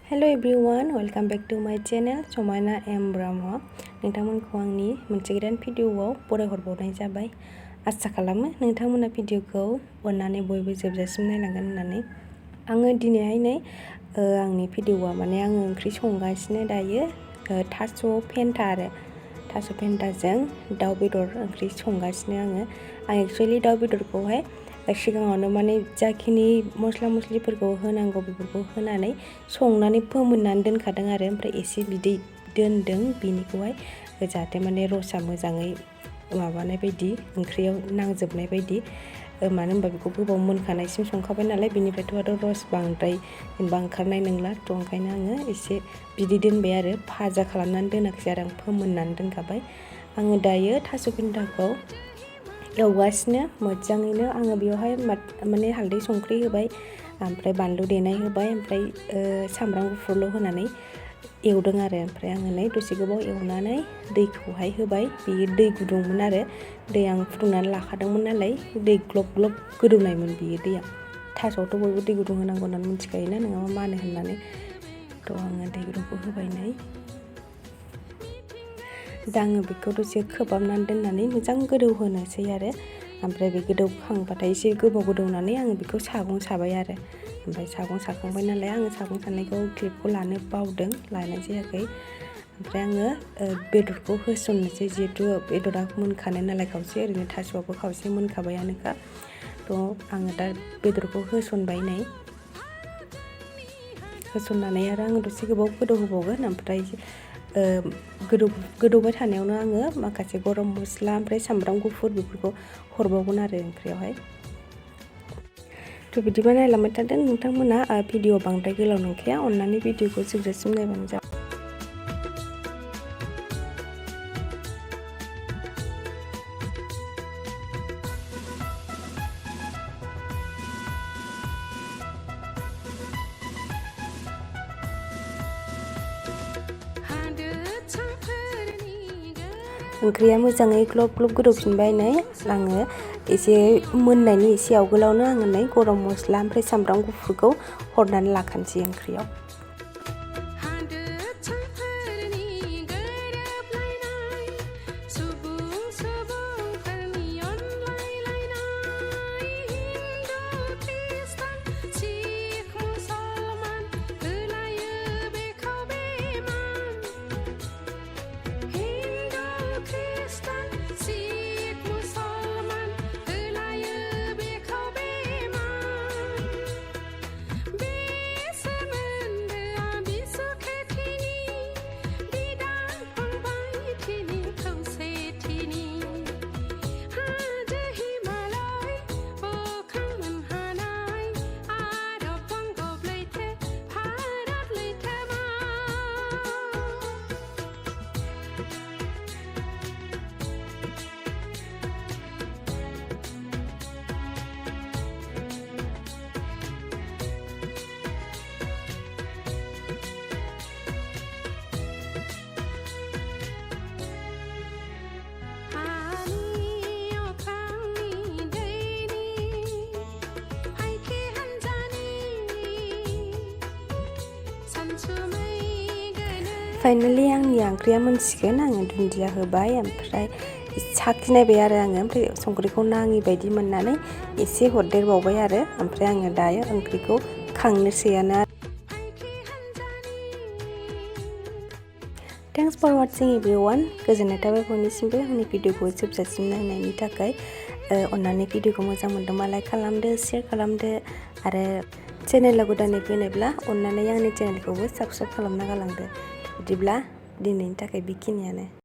Hello everyone, welcome back to my channel Samaina M Brahma. नोंथांमोनखौ आंनि मोनसे गोदान भिडिअआव बरायहरबावनाय जाबाय। आसा खालामो नोंथांमोना भिडिअखौ अननानै बयबो जोबजासिम नायलांगोन होननानै। आङो दिनैहाय नै आंनि भिडिअआ माने आङो ओंख्रि संगासिनो दायो थास' पेन्टा आरो थास' पेन्टाजों दाउ बेदर ओंख्रि संगासिनो आङो। आं एक्चुअली दाउ बेदरखौहाय सिगाङावनो माने जाखिनि मस्ला मस्लिफोरखौ होनांगौ बेफोरखौ होनानै संनानै फोमोननानै दोनखादों आरो ओमफ्राय एसे बिदै दोनदों बिनिखौहाय जाहाथे माने रसा मोजाङै माबानाय बायदि ओंख्रियाव नांजोबनाय बायदि मानो होनबा बेखौ गोबाव मोनखानायसिम संखाबाय नालाय बिनिफ्रायथ' आरो रस बांद्राय जेनेबा ओंखारनाय नंला थ' ओंखायनो आङो एसे बिदै दोनबाय आरो भाजा खालामनानै दोनाखै आरो आं फोमोननानै दोनखाबाय। आङो दायो थास' पेन्टाखौ एवगासिनो मोजाङैनो आङो बेवहाय माने हालदै संख्रि होबाय ओमफ्राय बानलु देनाय होबाय ओमफ्राय सामब्राम गुफुरल' होनानै एवदों आरो ओमफ्राय आङो नै दसे गोबाव एवनानै दैखौहाय होबाय। बेयो दै गुदुंमोन आरो दै आं फुदुंनानै लाखादोंमोन नालाय दै ग्लब ग्लब गोदौनायमोन बेयो दैया। थास'आवथ' बयबो दै गुदुं होनांगौ होननानै मिथिखायोना नङाबा मानो होननानै थ' आङो दै गुदुंखौ होबाय नै दा आङो बेखौ दसे खोबहाबनानै दोननानै मोजां गोदौ होनोसै आरो ओमफ्राय बे गोदौखांबाथाय एसे गोबाव गोदौनानै आङो बेखौ सागं साबाय आरो ओमफ्राय सागं साखांबाय नालाय आङो सागं सानायखौ क्लिपखौ लानो बावदों लानाय जायाखै। ओमफ्राय आङो बेदरखौ होसननोसै जिहेथु बेदरा मोनखानाय नालाय खावसे ओरैनो थास'आबो खावसे मोनखाबायानोखा थ' आङो दा बेदरखौ होसनबाय नै होसननानै आरो आङो दसे गोबाव गोदौ होबावगोन ओमफ्राय गोदौबाय थानायावनो आङो माखासे गरम मस्ला ओमफ्राय सामब्राम गुफुर बेफोरखौ हरबावगोन आरो ओंख्रियावहाय। थ' बिदिबा नायलांबाय थादों नोंथांमोना भिडिअ बांद्राय गोलाव नंखाया अननानै भिडिअखौ जोबजासिम नायबानो जाबाय। ओंख्रिया मोजाङै ग्लब ग्लब गोदौफिनबाय नै आङो एसे मोननायनि एसे आवगोलावनो आङो नै गरम मस्ला ओमफ्राय सामब्राम गुफुरखौ हरनानै लाखानोसै ओंख्रियाव। फाइनालि आंनि ओंख्रिया मोनसिगोन आङो दुन्दिया होबाय ओमफ्राय साखिनायबाय आरो आङो ओमफ्राय संख्रिखौ नाङि बायदि मोननानै एसे हरदेरबावबाय आरो ओमफ्राय आङो दायो ओंख्रिखौ खांनोसैयानो। Thanks for watching everyone. गोजोननाय थाबाय बयनिसिमबो आंनि भिडिअखौ जोबजासिम नायनायनि थाखाय। अननानै भिडिअखौ मोजां मोनदोंबा लाइक खालामदो शेयार खालामदो आरो चेनेलाव गोदानै फैनायब्ला अननानै आंनि चेनेलखौबो साबस्क्राइब खालामना गालांदो। बिदिब्ला दिनैनि थाखाय बेखिनियानो।